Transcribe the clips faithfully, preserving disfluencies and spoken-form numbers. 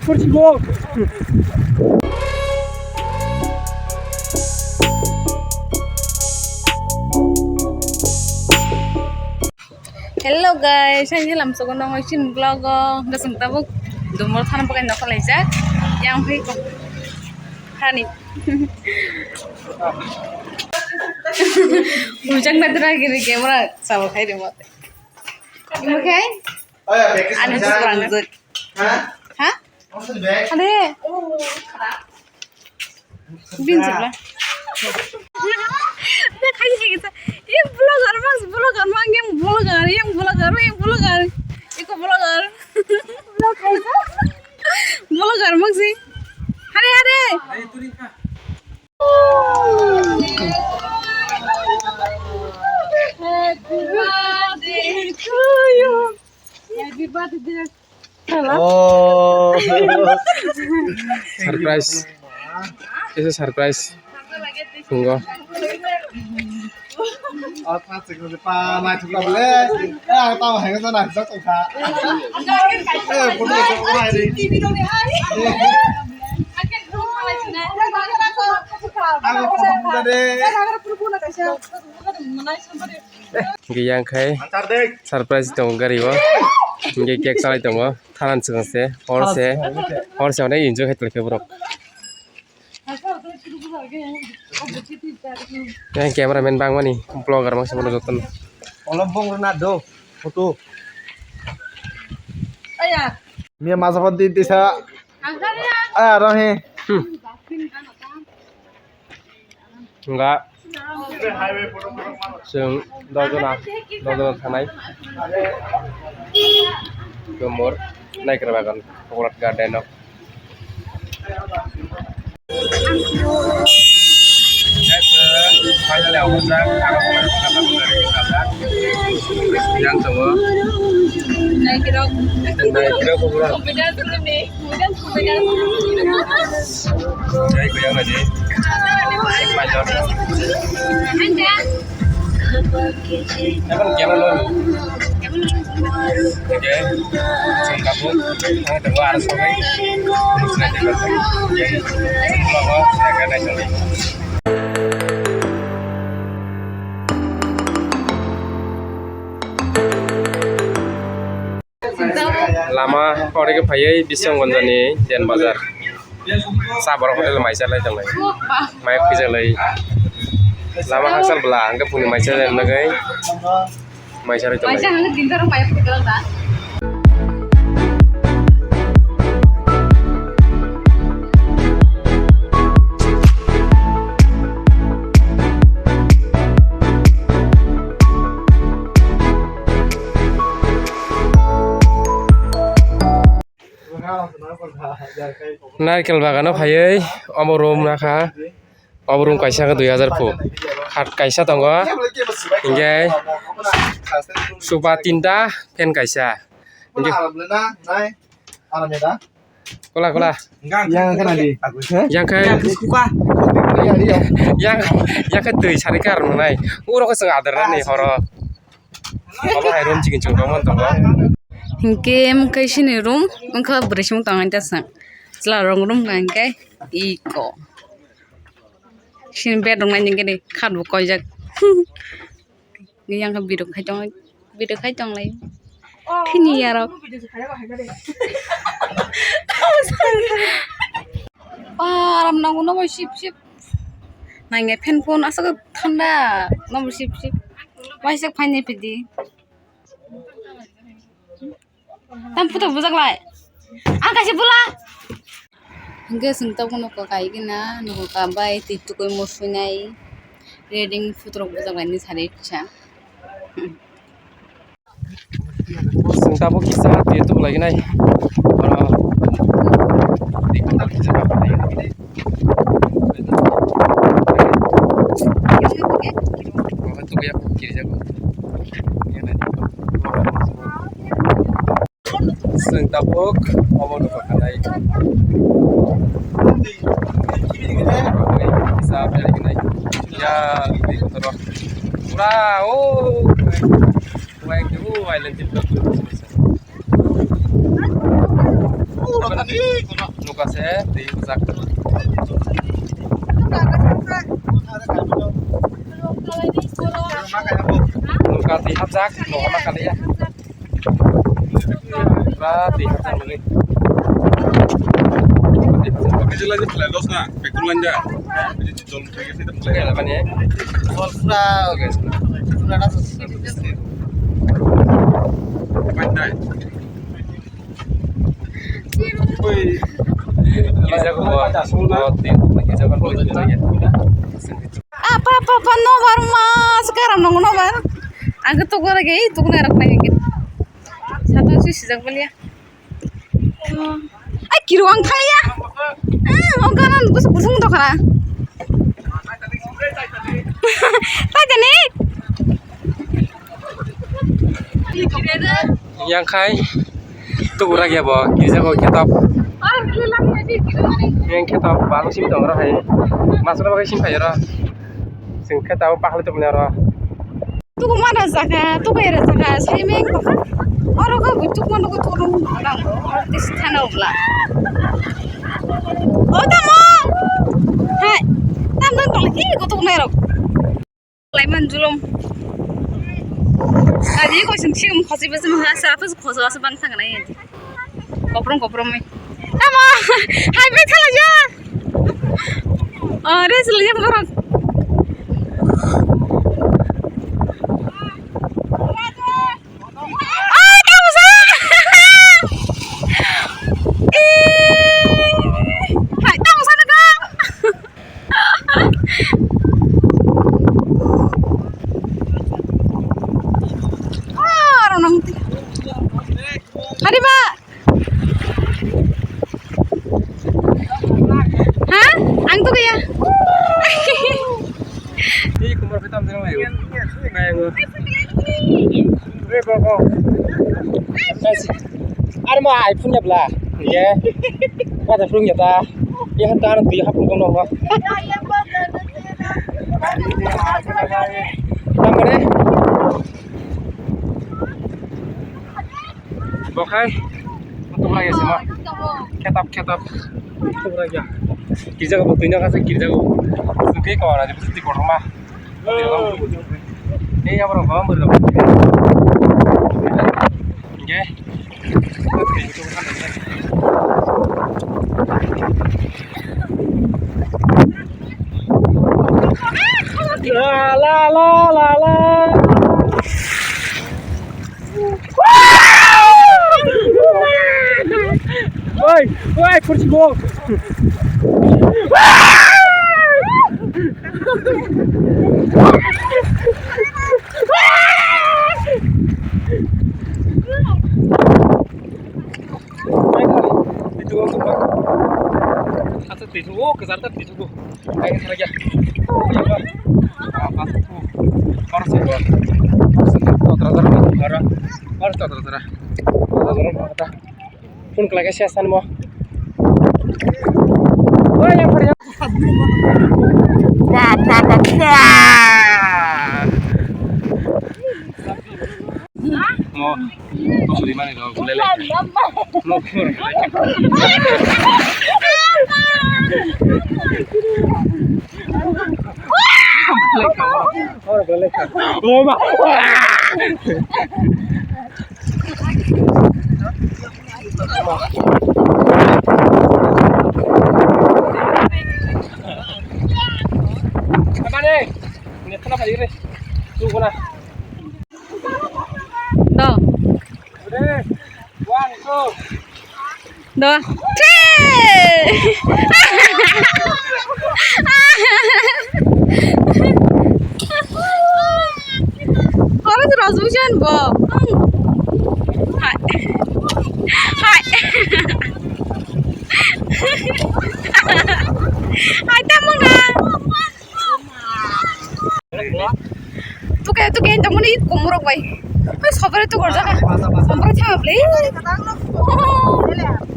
Hello guys, ang je lamsogo nongoi chin vlog o, hwnkhe chwng tabuk dumor thani bagwi nokha laijak. Yang phai ko thani. Bujak na dra gini camera sabo khai de mate. Imo khai? Ani bwskango. Ha? Ade. Bin sibla. Khai khai sa. Ye vlogger mas, vlogger mang, yang vlogger, yang vlogger, yang vlogger. Iko vlogger. Vlogger mang si. Hare hare. Happy birthday to you. Happy birthday. Oh. Surprise. It's a surprise. Tunggu. Oh, plastic ni pa, naithok tabule. Eh, ang tamo hai ko naithok tongkha. Eh, photo ko hai ri. Ako photo de. Hingke yang khai surprise tongo gari o. Hingke cake salai tongo. Thanan swkang se, hor se, hor se onek enjoy khai tongkhe borok. Yang cameraman bangmani, vlogger mangsa bono jotono. Olo bong rwna do, photo. Miya masa pati tisa. Aya, rang he. Hmm. Wngkha chwng doljona, doljona thanai. Gomor Naikhel Bagan, Coconut Garden o. Yang tongo. Naikhel. Naikhel. Jai kuyang aji. Major. Emang kemana lo? Oke. Singkapun. Ang tunggu arah sampai. Terus nanti datang. Jadi, kalau saya kan naik. Lama ori khe phaiwi Biswanggonjani Den Bazar. Sa borok hotel mai chalai tonglai. Mai khujalai. Lama hachal bwla hwnkhe phungni mai chalai nogwi mai chalai tonglai. Naikel bagano phaiwi omo room nakha. Obo room kaisa khe dui hazar phu. Khat kaisa tongo. Hinkhe sofa tinta, fan kaisa. Hinkhe kola kola. Yang khe nadi. Yang khe. Yang, yang khe twi sari khe ar nwnai. Uro khe chwng adar nani horo. Obo hai room chikon chikon tongmani tongo. Hinkhe mokhe sini room wngkha bwrwi song tong ani ta chwng. Chwla rok room ka hinkhe iko. Sini bed rok nai hinkhe ni khat bo koijak. Yang khe video khai tong, video khai tong lai. Thini yarok. Aram nango nobo sip sip. Nangya fan phone aswk thanda nobo sip sip. Waisa phaini pidi. Tam puto bujak lai. Ang kaisa bula. Hingke sing tabuk nokho kai gina nokho kabai twi tukui musuinai. Reading putrok bujak lai ni sari kisa. Sing tabuk kisa twi tukulai ginai. Oro. Twi kutal kisa kapai. Obo tukuya kirijago. Chwng tabuk obo nukha khanai. Kisa belainai. Ya, twi kotor o. Pura o. Wai ke o island tip. Nuka se twi hapjak. Nuka twi hapjak, nuka ma kaliya. Pura twi hapjak nugwi. Twi hapjak. Twi hapjak. Jol pura, pura na. Apa, apa, apa, nobar mas, karam nong nobar. Ang ketuk gore ge, tuk na rak na ge. Satu si sijak baliya. Ai, kiru ang thangya. Eh, ang kana busuk busuk to kana. Tadi ni. Yang khai. Tubura ya bo, kisa ko kitab. Yang kitab balu sim dong ro hai. Masra bagai sim khai ro. Sing kitab pakli tum ro. Tuku mana jaka, tuku era jaka, sai meng baka. Oro ka bujuk manu ko turun orang artis thana ubla. O tamo. Hai. Tam tam tong ki ko tuk nero. Laiman julum. Aji ko sing sing khosi bes ma sa pa khoso asa bang thang nai. Koprom koprom mai. Tamo. Hai bai thala ja. Oh, res le jam korok. Ai, tamo sa. Eh. Hai, tamo sa na ka. Ah, ronong ti. Hari ba. Ha? Ang to kaya. Ini kumar kita ambil ayo. Kayak gua. Are mo iPhone ya bla. Ye. Kata phung ya ta. Ye han ta ti hap phung no. Namare. Bokhai. Tubra ya sima. Ketap ketap. Tubra ya. Kirja ko botoi na kasa kirja ko. Suke ko ara di pusti ko ma. Ni ya bro, bang bro. Oke. La la la la la. Oi, oi, kursi bol. Asa twi thugo, kwchar ta twi thugo. Ai, thara ya. Oro se. Oro, oro se, oro. Oro, oro, oro. Phone khlai khe ses sanimo. Oi, yang pari. Ba, ba, ba, ba. Mo, to suri mani do, gulele. Mo, gulele. Oh, ma. Do. One, two. Do. Three! Oro se resolution bo. Hai. Hai. Hai, tamo na. Tuke, tuke, tamo ni kumurok bai. Oi, sobare tu gorja ka. Sobare chama ble.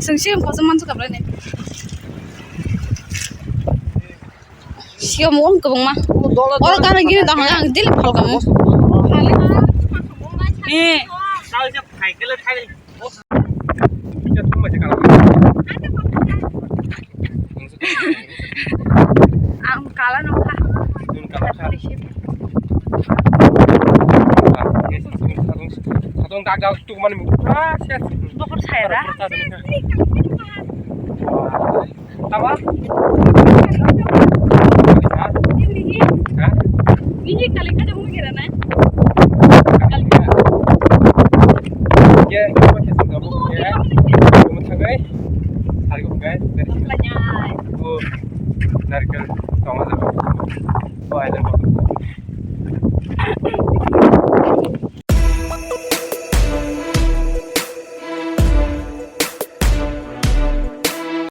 Sungsi ko man su kabre ne. Siya mo ang kabang ma. Oro kana gini dahang ang dil phal kamo. Eh. Kita tunggu aja kalau. Sadong dak dak tuk mani muk pura ses. Bokhor saya dah. Tama? Ha? Ini kali kada mungkin na. Ye, apa sih? Kamu ya? Kamu thangai? Hari ko guys, dari sini. Lanyai. Oh, narikal tonga jago. Oh, ada.